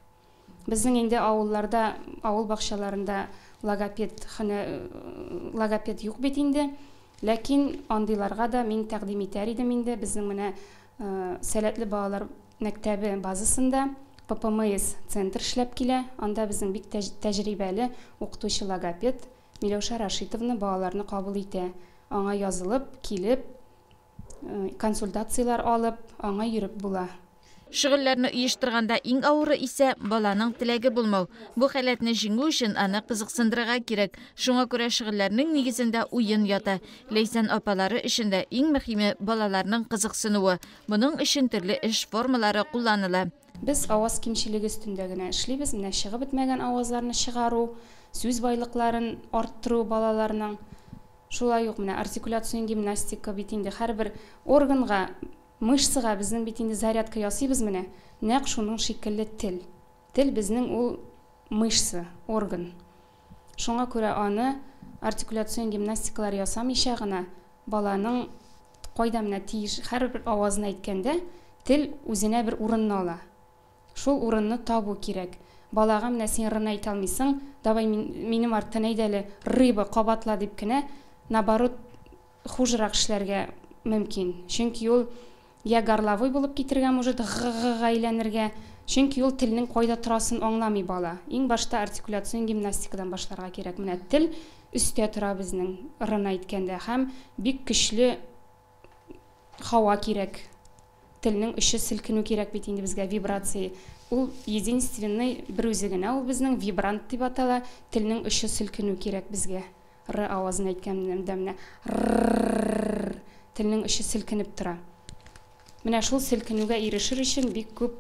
Безнең инде авылларда, авыл бакчаларында логопед юк бит инде. Ләкин андыйларга да мин тәкъдим итәр идем инде. Безнең менә сәләтле балалар мәктәбе базасында ППМС центр эшләп килә. Анда безнең бик тәҗрибәле укытучы логопед Миләүшә Рашитовна балаларны кабул итә. Аңа язылып, килеп, консультацияләр алып, аңа йөреп була. Шөгыльләрне оештырганда иң авыры исә баланың теләге булмау. Бу халәтне җиңү өчен аны кызыксындырырга кирәк. Шуңа күрә шөгыльләрнең нигезендә уен ята. Ләйсән апалары өчен дә иң мөһиме балаларның кызыксынуы. Моның өчен төрле эш формалары кулланыла. Без аваз кимчелеге өстендә генә эшлибез. Менә чыгып бетмәгән авазларны чыгару, сүз байлыкларын арттыру балаларның. Шулай ук менә артикуляцион гимнастика бит инде һәрбер органга, мышцага безнең бит инде зарядка ясыйбыз менә. Нәкъ шуның шикелле тел. Тел безнең ул мышца, орган. Шуңа күрә аны артикуляцион гимнастикалар ясамыйча гына баланың кайда менә тиеш һәрбер авазын әйткәндә тел үзенә бер урынны ала. Шул урынны табу кирәк. Балага менә син рны әйтә алмыйсың, давай минем арттан әйт әле, рыба кабатла дип кенә, наоборот, хужрак эшләргә мөмкин. Чөнки ул я горловой булып китергә может, г-г-га әйләнергә. Чөнки ул телнең кайда торасын аңламый бала. Иң башта артикуляцион гимнастикадан башларга кирәк. Менә тел өстә тора безнең рны әйткәндә һәм бик көчле һава кирәк. Телнең очы селкенү кирәк бит инде безгә, вибрация. Ул единственный бер үзе генә, ул безнең вибрант дип атала. Телнең очы селкенү кирәк безгә. Р авазын әйткәндә менә р. Телнең очы селкенеп тора. Менә шул селкенүгә ирешер өчен бик күп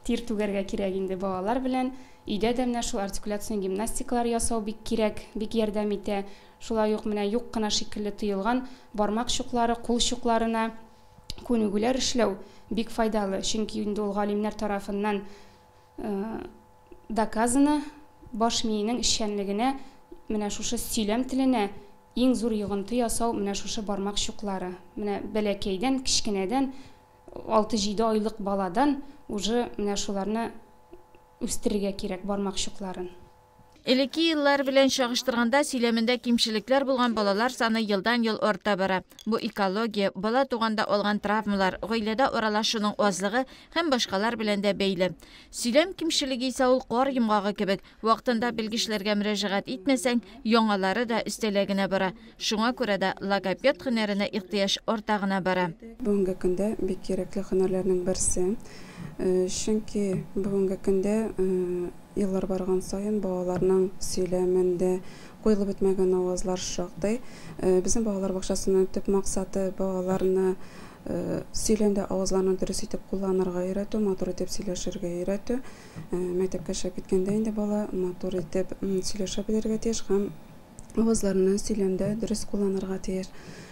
тир түгәргә кирәк инде балалар белән. Өйдә дә менә шул артикуляцион гимнастикалар ясау бик кирәк, бик ярдәм итә. Шулай ук менә юк кына шикелле тоелган бармак чуклары, кул чукларына күнегүләр эшләү бик файдалы. Чөнки инде ул галимнәр тарафыннан доказано, баш миенең эшчәнлегенә, менә шушы сөйләм теленә иң зур йогынты ясау менә шушы бармак чуклары. Менә бәләкәйдән, кечкенәдән, 6-7 айлык баладан уже менә шуларны үстерергә кирәк, бармак чукларын. Элекке еллар белән чагыштырганда сөйләмендә кимчелекләр булган балалар саны елдан-ел арта бара. Бу экология, бала туганда алган травмалар, гаиләдә аралашуның азлыгы һәм башкалар белән дә бәйле. Сөйләм кимчелеге исә ул кар йомгагы кебек, вакытында белгечләргә мөрәҗәгать итмәсәң, яңалары да өстәлә генә бара. Шуңа күрә дә логопед һөнәренә ихтыяҗ арта гына бара. Бүгенге көндә бик кирәкле һөнәрләрнең берсе. Чөнки бүгенге көндә еллар барган саен балаларның сөйләмендә куелып бетмәгән авазлар шактый. Безнең балалар бакчасының төп максаты балаларны сөйләмдә авазларны дөрес итеп кулланырга өйрәтү, матур итеп сөйләшергә өйрәтү. Мәктәпкә чыгып киткәндә инде бала матур итеп сөйләшә белергә тиеш һәм авазларны сөйләмдә дөрес кулланырга тиеш.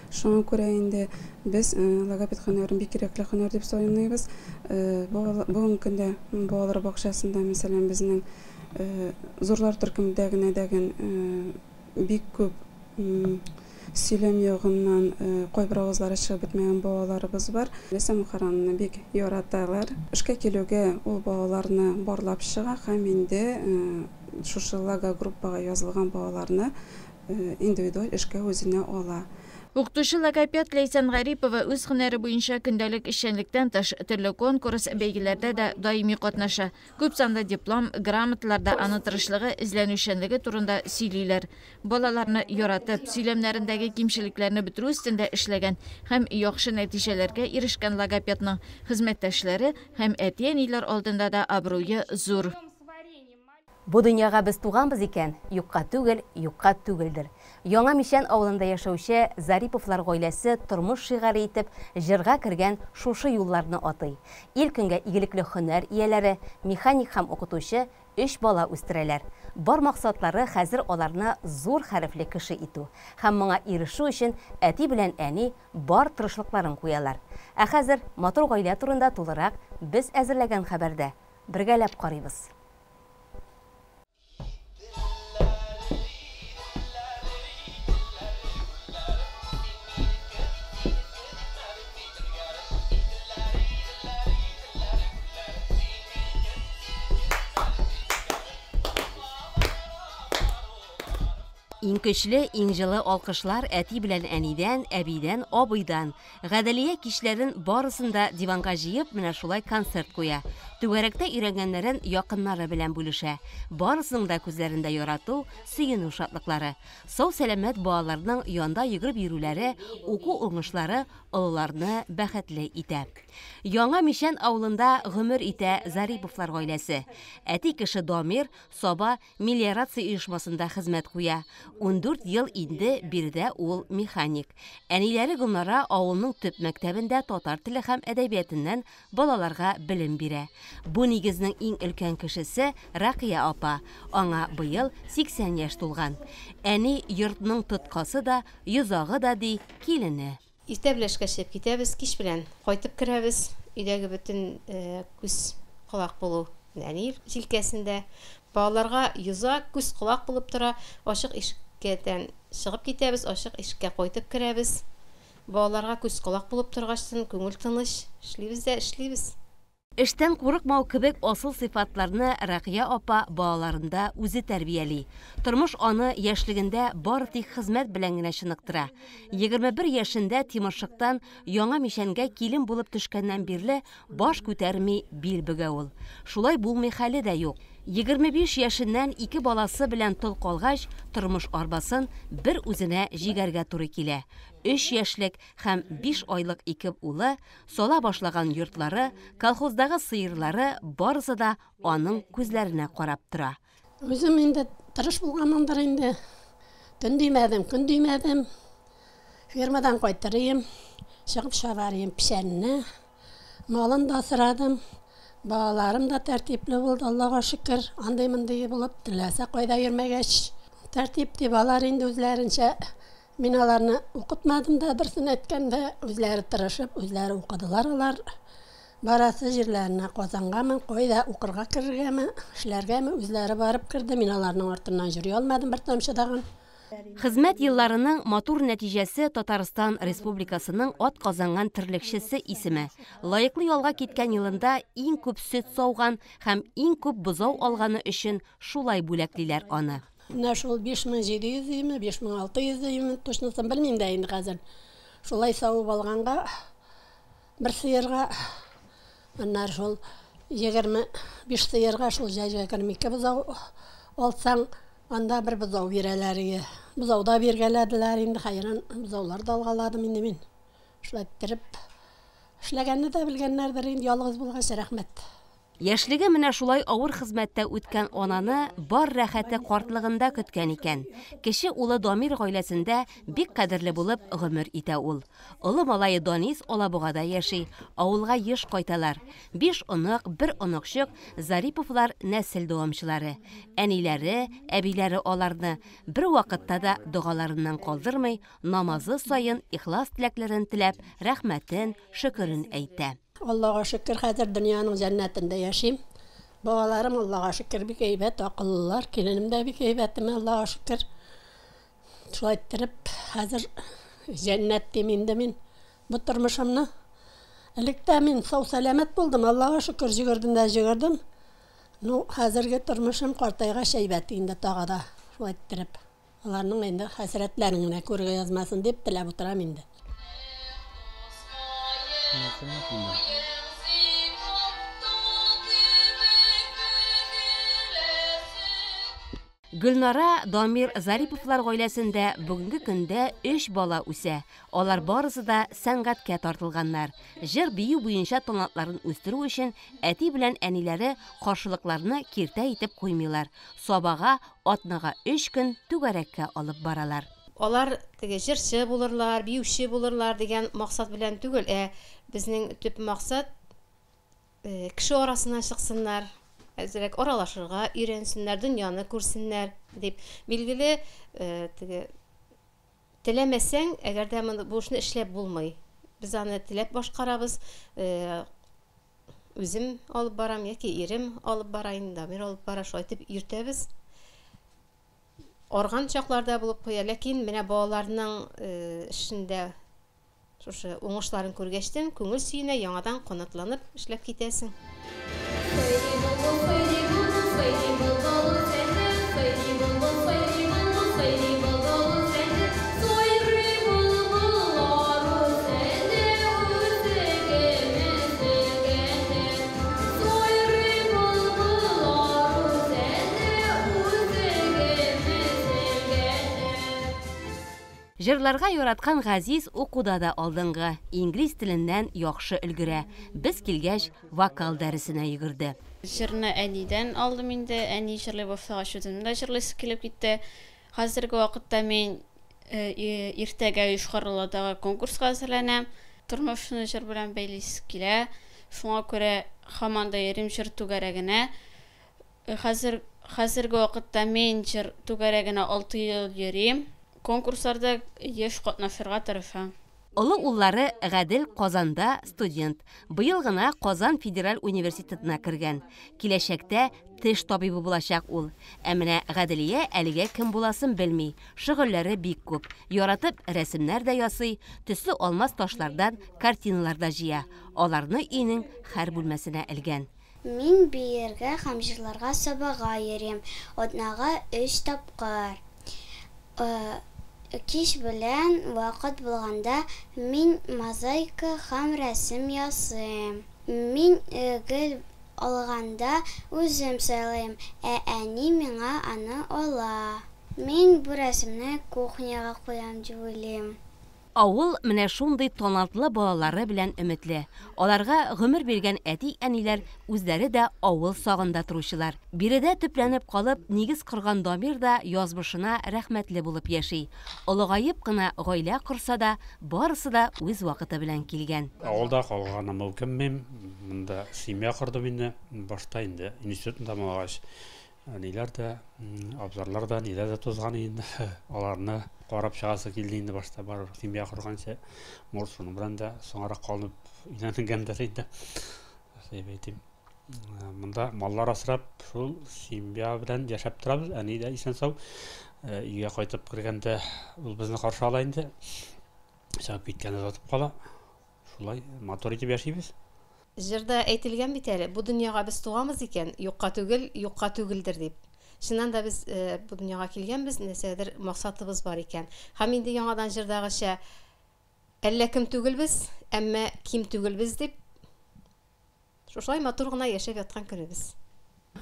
Шуңа күрә инде без логопед һөнәрен бик кирәкле һөнәр дип саныйбыз. Бүгенге көндә балалар бакчасында, мәсәлән, безнең зурлар төркемендә генә дәген бик күп сөйләм ягыннан кайбер авазлары чыгып бетмәгән балаларыбыз бар. Ләйсән Мөхәррәмовна бик яраталар. Эшкә килүгә ул балаларны барлап чыга һәм инде шушы логогруппага язылган балаларны индивидуаль эшкә үзенә ала. Укытучы логопед Ләйсән Гарипова үз һөнәре буенча көндәлек эшчәнлектән тыш төрле конкурс, бәйгеләрдә дә даими катнаша. Күп санлы диплом, грамоталарда аның тырышлыгы, эзләнүчәнлеге турында сөйлиләр. Балаларны яратып, сөйләмнәрендәге кимчелекләрне бетерү өстендә эшләгән һәм яхшы нәтиҗәләргә ирешкән логопедның хезмәттәшләре һәм әти-әниләр алдында да абруе зур. Бу дөньяга без туганбыз икән, юкка түгел, юкка түгелдер. Яңа Мичән авылында яшәүче Зариповлар гаиләсе тормыш шигаре итеп җырга кергән шушы юлларны атый. Ил көнгә игелекле һөнәр ияләре, механик һәм укытучы 3 бала үстерәләр. Бар максатлары хәзер аларны зур хәрефле кеше итү. Һәм моңа ирешү өчен әти белән әни бар тырышлыкларын куялар. Ә хәзер матур гаилә турында тулырак без әзерләгән хәбәрдә бергәләп карыйбыз. Иң көчле, иң җылы алкышлар әти белән әнидән, әбидән, абыйдан. Гадәлия кичләрен барысын да диванга җыеп, менә шулай концерт куя. Түгәрәктә өйрәнгәннәрен якыннары белән бүлешә. Барысының да күзләрендә ярату, сөенү шатлыклары. Сау сәламәт балаларның янда йөгереп йөрүләре, уку уңышлары олыларны бәхетле итә. Яңа Мичән авылында гомер итә Зариповлар гаиләсе. Әти кеше Дамир Саба мелиорация оешмасында хезмәт куя. 14 ел инде биредә ул механик. Әниләре Гөлнара авылның төп мәктәбендә татар теле һәм әдәбиятыннан балаларга белем бирә. Бу нигезнең иң өлкән кешесе Ракия апа. Аңа быел 80 яшь тулган. Әни йортның тоткасы да, йозагы да ди килене. Иртә белән эшкә чыгып китәбез, кич белән кайтып керәбез. Өйдәге бөтен күз колак булу әни җилкәсендә. Балаларга йозак, күз колак булып тора. Ачык ишектән чыгып китәбез, ачык ишеккә кайтып керәбез. Балаларга күз колак булып торгачтын күңел тыныч, эшлибез дә эшлибез. Эштән курыкмау кебек асыл сыйфатларны Ракия апа балаларында үзе тәрбияли. Тормыш аны яшьлегендә бары тик хезмәт белән генә чыныктыра. 21 яшендә Тимершыктан Яңа Мичәнгә килен булып төшкәннән бирле баш күтәрми бил бөгә ул. Шулай булмый хәле дә юк. 25 яшеннән ике баласы белән тол калгач, тормыш арбасын бер үзенә җигәргә туры килә. 3 яшьлек һәм 5 айлык ике улы, сала башлаган йортлары, колхоздагы сыерлары барысы да аның күзләренә карап тора. Үзем инде тырыш булганмындыр инде. Төн димәдем, көн димәдем. Фермадан кайтырыйм. Чыгып чабар идем печәнне. Малын да асрадым. Балаларым да тәртипле булды, Аллага шөкер. Андый-мондый булып, теләсә кайда йөрмәгәч. Тәртип дип, алар инде үзләренчә. Мин аларны укытмадым да, дөресен әйткәндә, үзләре тырышып, үзләре укыдылар алар. Барасы җирләренә, Казангамы, кайда укырга керергәме, эшләргәме, үзләре барып керде. Мин аларның артыннан йөри алмадым бер тамчы дагын. Хезмәт елларының матур нәтиҗәсе Татарстан Республикасының атказанган терлекчесе исеме. Лаеклы ялга киткән елында иң күп сөт сауган һәм иң күп бозау алганы өчен шулай бүләклиләр аны. Менә шул 5700 дими, 5600 дими, точносын белмим дә инде хәзер. Шулай савып алганга бер сыерга, аннары шул 25 сыерга шул 22 бозау алсаң, анда бер бозау бирәләр иде. Бозау да биргәләделәр инде, хәйран бозаулар да алгаладым инде мин. Шулай иттереп эшләгәнне дә белгәннәрдер инде, ялгыз булгач, рәхмәт. Яшьлеге менә шулай авыр хезмәттә үткән ананы бар рәхәте картлыгында көткән икән. Кече улы Дамир гаиләсендә бик кадерле булып гомер итә ул. Олы малае Данис Алабугада яши, авылга еш кайталар. Биш онык, бер оныкчык Зариповлар нәсел дәвамчылары. Әниләре, әбиләре аларны бер вакытта да догаларыннан калдырмый, намазы саен ихлас теләкләрен теләп, рәхмәтен, шөкерен әйтә. Аллага шөкер, хәзер дөньяның җәннәтендә яшим. Балаларым Аллага шөкер бик әйбәт, акыллылар, киленем дә бик әйбәт, Аллага шөкер. Шулай иттереп, хәзер җәннәт дим инде мин бу тормышымны. Элек тә мин сау-сәламәт булдым, Аллага шөкер, җөгердем дә җөгердем. Ну, хәзерге тормышым картайгач әйбәт инде тагы да, шулай иттереп. Аларның инде хәсрәтләрен генә күрергә язмасын дип теләп утырам инде. Гөлнара Дамир Зариповлар гаиләсендә бүгенге көндә өч бала үсә. Алар барысы да сәнгатькә тартылганнар. Җыр-бию буенча талантларын үстерү өчен әти белән әниләре каршылыкларны киртә итеп куймыйлар. Сабага атнага өч көн түгәрәккә алып баралар. Алар теге җырчы булырлар, биюче булырлар дигән максат белән түгел, ә безнең төп максат кеше арасына чыксыннар, әзрәк аралашырга өйрәнсеннәр, дөньяны күрсеннәр дип. Билгеле, теге теләмәсәң, әгәр дә моны бу эшне эшләп булмый. Без аны теләп башкарабыз. Үзем алып барам яки ирем алып бара инде, Дамир алып бара, шулай итеп йөртәбез. Арган чакларда булып куя, ләкин менә балаларның эшендә шушы уңышларын күргәчтен күңел сөенә, яңадан канатланып эшләп китәсең. Җырларга яраткан Газиз укуда да алдынгы, инглиз теленнән яхшы өлгерә. Без килгәч, вокал дәресенә йөгерде. Җырны әнидән алдым инде. Әни җырлый башлагач, үземнең дә җырлыйсы килеп китте. Хәзерге вакытта мин иртәгә Йошкар-Оладагы конкурска әзерләнәм. Тормышны җыр белән бәйлисе килә. Шуңа күрә һаман да йөрим җыр түгәрәгенә. Хәзерге вакытта мин җыр түгәрәгенә 6 ел йөрим. Конкурсларда еш катнашырга тырышам. Олы уллары Гадел Казанда студент. Быел гына Казан федераль университетына кергән. Киләчәктә теш табибы булачак ул. Ә менә Гаделия әлегә кем буласын белми. Шөгыльләре бик күп. Яратып рәсемнәр дә ясый, төсле алмас ташлардан картиналар да җыя. Аларны өйнең һәр бүлмәсенә элгән. Мин биергә һәм җырларга Сабага йөрим. Атнага 3 тапкыр. Кич белән вакыт булганда мин мозаика һәм рәсем ясыйм. Мин гел алганда үзем сайлыйм, ә әни миңа аны ала. Мин бу рәсемне кухняга куям дип уйлыйм. Авыл менә шундый талантлы балалары белән өметле. Аларга гомер биргән әти-әниләр үзләре дә авыл сагында торучылар. Биредә төпләнеп калып, нигез корган Дамир да язмышына рәхмәтле булып яши. Олыгаеп кына гаилә корса да, барысы да үз вакыты белән килгән. Авылда калганыма үкенмим. Монда семья кордым инде. Башта инде институтны тәмамлагач, ниләр дә, абзарлар да, ниләр дә тузган инде. Аларны карап чыгасы килде инде башта барыбер семья корганчы. Может, шуның белән дә соңарак калынып өйләнгәндер инде. Дип әйтим. Монда маллар асрап, шул семья белән яшәп торабыз. Әни дә исән-сау. Өйгә кайтып кергәндә ул безне каршы ала инде. Чыгып киткәндә озатып кала. Шулай матур итеп яшибез. Җырда әйтелгән бит әле, бу дөньяга без туганбыз икән, юкка түгел, юкка түгелдер дип. Чыннан да без бу дөньяга килгәнбез, нәрсәдер максатыбыз бар икән. Һәм инде яңадан җырдагыча, әллә кем түгелбез, әмма ким түгелбез дип, шушылай матур гына яшәп яткан көнебез.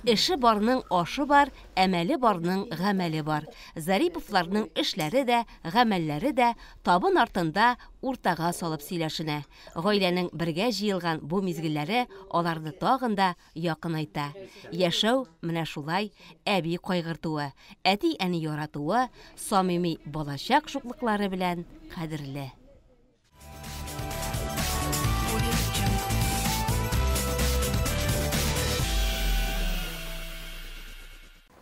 Эше барның ашы бар, әмәле барның гамәле бар. Зариповларның эшләре дә, гамәлләре дә табын артында уртага салып сөйләшенә. Гаиләнең бергә җыелган бу мизгелләре аларны тагын да якынайта. Яшәү менә шулай, әби кайгыртуы, әти-әни яратуы, самими балачак шуклыклары белән кадерле.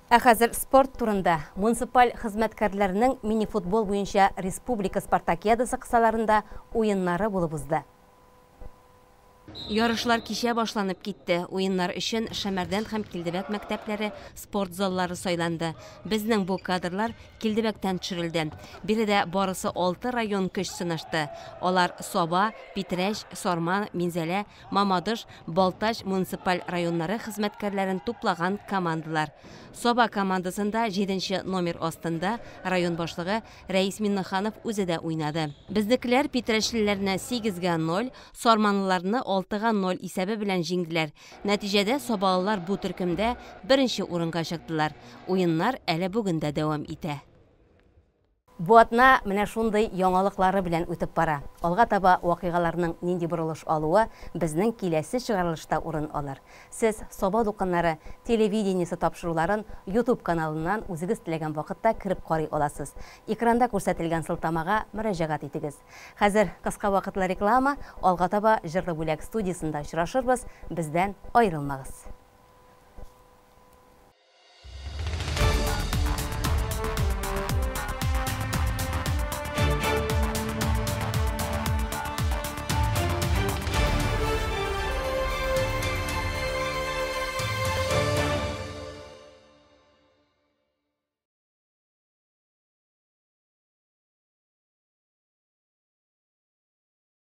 Ә хәзер спорт турында. Муниципаль хезмәткәрләрнең мини-футбол буенча республика спартакиадасы кысаларында уеннары булып узды. Ярышлар кичә башланып китте. Уеннар өчен Шәмәрдән һәм Килдебәк мәктәпләре спорт заллары сайланды. Безнең бу кадрлар Килдебәктән төшерелде. Биредә барысы 6 район көч сынашты. Алар Саба, Питрәч, Сарман, Минзәлә, Мамадыш, Балтач муниципаль районнары хезмәткәрләрен туплаган командалар. Саба командасында 7 номер астында район башлыгы Рәис Миннеханов үзе дә уйнады. Безнекеләр питрәчлеләрне 8-0, сарманлыларны 6-0 исәбе белән җиңделәр. Нәтиҗәдә сабалылар бу төркемдә беренче урынга чыктылар. Уеннар әле бүген дә дәвам итә. Бу атна менә шундый яңалыклары белән үтеп бара. Алга таба вакыйгаларның нинди борылыш алуы безнең киләсе чыгарылышта урын алыр. Сез Саба дулкыннары телевидениесе тапшыруларын YouTube каналыннан үзегез теләгән вакытта кереп карый аласыз. Экранда күрсәтелгән сылтамага мөрәҗәгать итегез. Хәзер кыска вакытлы реклама, алга таба Җырлы бүләк студиясендә очрашырбыз, бездән аерылмагыз.